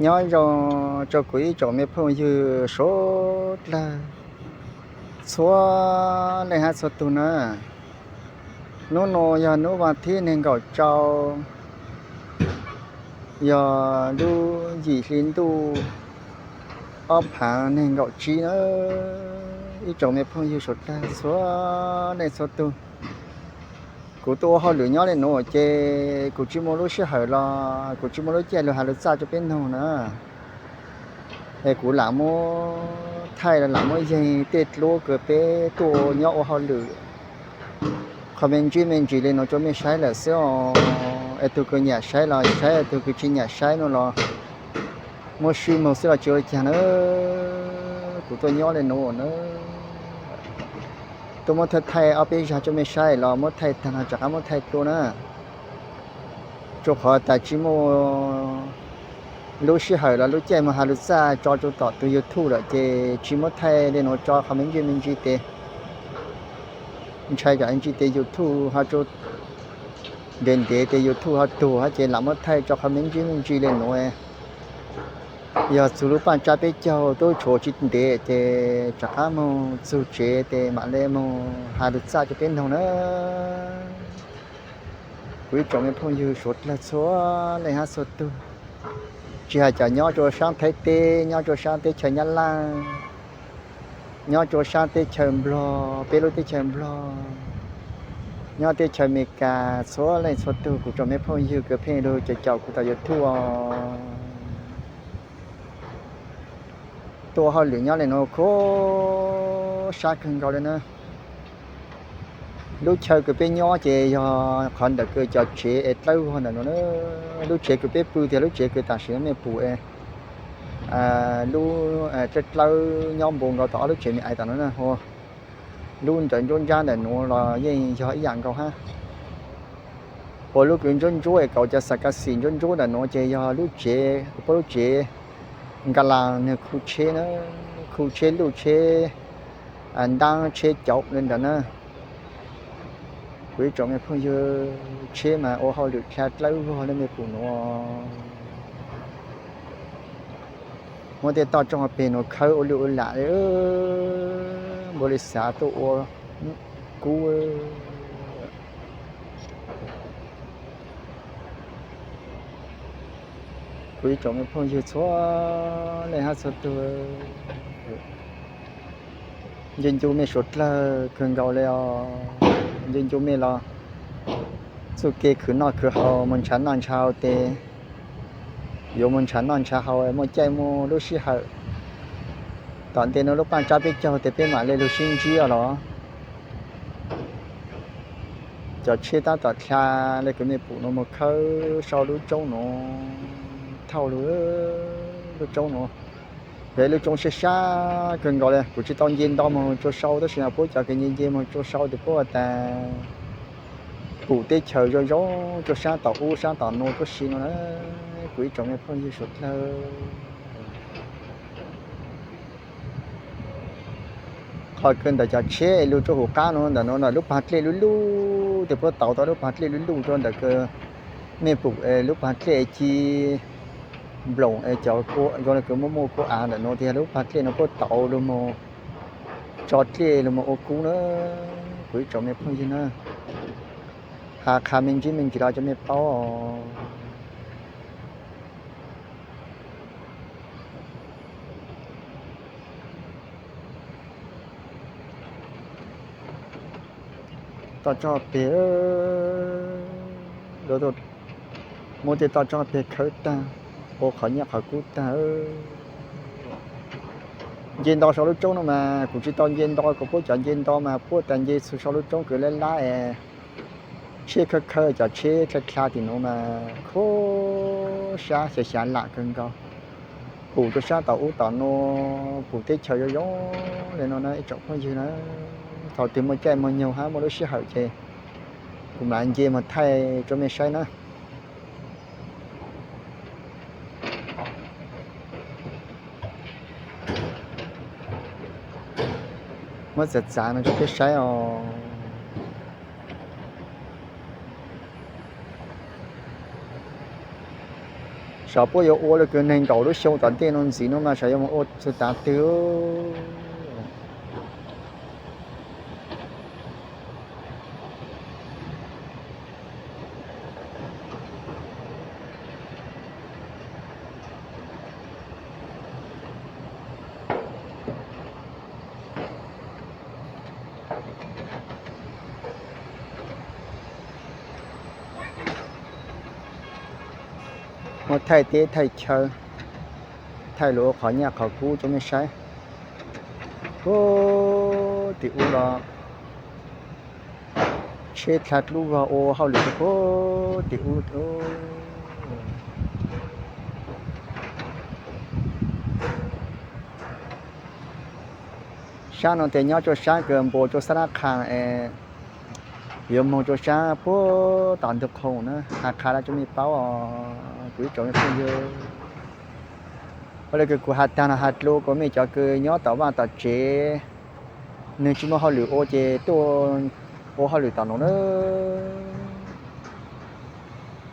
Nyob zoo rau kuv ib tsoom me phooj ywg suav dlawg txhua leej hab txhua tug na. Hnub no yog hnub vas thib nees nkaum rau, yog lub yim hli ntuj ob phaav nees nkaum tsib na. Ib tsoom me phooj ywg suav dlawg txhua leej txhua tug, kuv tuaj ua hauj lwm nyob le nuav ces kuv tsis muaj lub sij hawm los kuv tsis muaj lub caij lug has lug txaj rau peb noog na. Es kuv lam muab thaij los lam muab yeeg tej dluab kws peb tuaj nyob ua hauj lwm qhov me ntsis me ntsis le nuav rau mej saib lawm xwb os. Es tug kws nyam saib los saib, tug kws tsis nyam saib no los muab swb moog xwb los tsis ua li cas na. Kuv tuaj nyob le nuav na, tuaj muab thaij thaij ob peb zag rau mej saib los muab thaij taag no rov qab muab thaij dlua na. Rua qhov tas tsis muaj lub sij hawm los lub caij moog has lug txaj tso rua tom tug YouTube lawm ces tsis muab thaij le nuav tso qhov me ntsis me ntsis tes ntshai tsam ntsis tes YouTube ho tso ntev ntev tes YouTube ho tug hab ces lam muab thaij tso qhov me ntsis me ntsis le nuav. Yog txug lub paaj tsab peb caug tub tshuav tsis ntev ces rov qab moog txug tsev tes mam le moog has lug txaj rau peb noog na. Kuv ib tsoom me phooj ywg suav dlawg txhua leej hab txhua tug, tsis has cov nyob rua saab Thaib teb, nyob rua saab teb chaws Nyab Laj, nyob rua saab teb chaws Nplog, peb lub teb chaws Nplog, nyob teb chaws Amelikas, txhua leej txhua tug kuv tsoom me phooj ywg kws pheej lug caum caum kuv tom YouTube os. Tuaj hauj lwm nyob le nuav khuv sab kawg nkaus le na. Lub chaw kws peb nyob ces yog qhov ntawm kws cov tsev es dlawb vog ntawm nuav na. Lub tsev kws peb pw tias lub tsev kws tam sim no mej pum es lub dlawb dlawb nyob npua nkaus tom ob lub tsev me ais tom nuav na. Lub ntawm nruab nrab ntawm nuav los yeej yog ib yam nkaus hab. Ua lub kws ntsuab ntsuab es kaus cov xas kas xim ntsuab ntsuab ntawm nuav ces yog lub tsev, kuv paub lub tsev nka las nwg khu tsheb na, khu tsheb luj tsheb, ntaab tsheb caum le ntawd na. Kuv ib tsoom me phooj ywg, tsheb mas ua hauj lwm dlha dlawb vog le mej pum nuav. Muab tej toj roob hauv pes nuav khawb ua lwj ua lam le, npaum li xav tuaj ua kub. Kuv ib tsoom me phooj ywg txhua leej hab txhua tug, nco nco mej suav dlawg kawg nkaus le os. Nco nco mej los txuj kev khwv noj khwv haus, moog nrhav noj nrhav haus tes yuav moog nrhav noj nrhav haus muaj caij muaj lub sij hawm. Tom ntej nuav lub paaj tsab peb caug tes peb mam le lug sib ntsib os los. Cov tsheb tab tom dlha le kws mej pum nuav moog khawb sau lub roob nuav, thauj lub, lub roob nuav. Yog ib lub roob sab sab kawg nkaus le, kuv tsis tau nce nto moog rua sau tab sis mas puab cov kws nce nce moog rua sau tes puab has tas pum teb chaws zoo zoo rua sab tom ub sab tom nuav tuab si nuav na. Kuv ib tsoom me phooj ywg suav dlawg, qhov kws ntawm cov tsheb es lug rua huv qab nuav ntawm nuav lub paag dlej luj luj tes puab tauv tau lub paag dlej luj luj rua ntawm kws mej pum lub paag dlej ci nploom es cov kua zoo le kws muaj muaj kua av ntawm nuav tes yog lub paag dlej nuav puab tauv lug moog, tso dlej lug moog ua kub na. Kuv ib tsoom me phooj ywg na, has qha me ntsis me ntsis los cov mej paub os. Toj tso peg, muab tej toj tso peg khawb taag, ua qhov nyiaj qhov kub taag. Nce nto sau lub roob nuav mas kuv tsis tau nce nto, kuv puab cov nce nto mas puab tas nce txug sau lub roob kws lab lab es tsheb khawb khawb, cov tsheb dlha dlha tim nuav mas khuv sab xyav xyav lam kawg nkaus. Pum rua sab tom ub tom nuav, pum teb chaws zoo zoo le nuav na ib tsoom phooj ywg na. Thaum twg muaj caij muaj nyoog hab muaj lub sij hawm ces kuv mam nce moog thaij rua mej saib na. Muab txav txav no rua peb saib os. Xyov puas yuav ua li kws neeg nkaum lub xyoo tom ntej no ntxiv no mas xyov yuav mus ua txug tav twg. Muab thaij teb thaij chaw, thaij lug ua qhov nyaj qhov kub rua mej saib. Puag tim ub los tsheb dlha dlub vog ua hauj lwm rua puag tim ub. Sab no tes nyob rua sab kws npuas rua sab nab qha es yuav moog rua sab puag tom ntug qhoo na, has qha rua mej paub os kuv ib tsoom mej phooj ywg. Ua le kws kuv has taag no has dlua kuas mej cov kws nyob tom vaj tom tsev, nwg tsi muaj hauj lwm ua ces tuaj ua hauj lwm tom nuav na.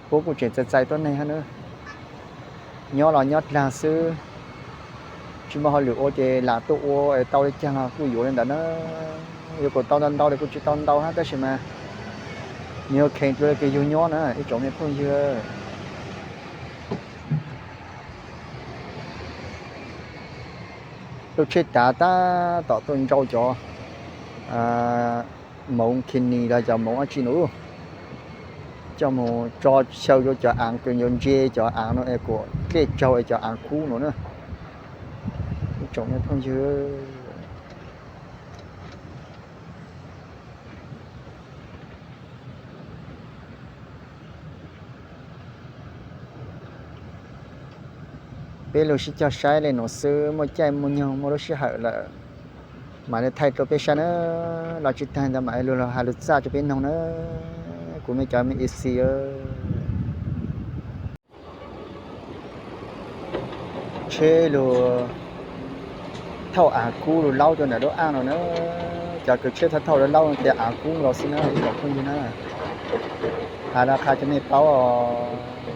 Puab kuj tseem txais txais tuab neeg hab na. Nyob los nyob dlaag xwb, tsi muaj hauj lwm ua ces lam tuaj ua es tau le caag los kuj yuav le ntawd na. Yuav kuas tau ntau ntau los kuj tsi tau ntau hab tab sis mas nwg yuav kheev dlua le kws yug nyob na ib tsoom mej phooj ywg. Lub tsheb tav tab tom tuaj nrau cov moov khinis los cov moov dlaab tsi nuav, coj moog tso xyaw rua cov aav kws yuav ntse cov aav nuav es kuas dlej tsaug es cov aav kub nuav na. Ib tsoom mej phooj ywg, peb lug sib cog saib le nuav xwb, muaj caij muaj nyoog muaj lub sij hawm lawm mam le thaij rua peb saib na. Los tsi taag ntawd mam le lug has lug txaj rua peb noog na, kuv mej cov mej ib txhia. Tsheb lug thauj aav kub lug laub rua ntawm lub aj no na. Cov kws tsheb thauj thauj lug laub no ces aav kub los xwb na ib tsoom phooj ywg na. Has rua qha rua mej paub os.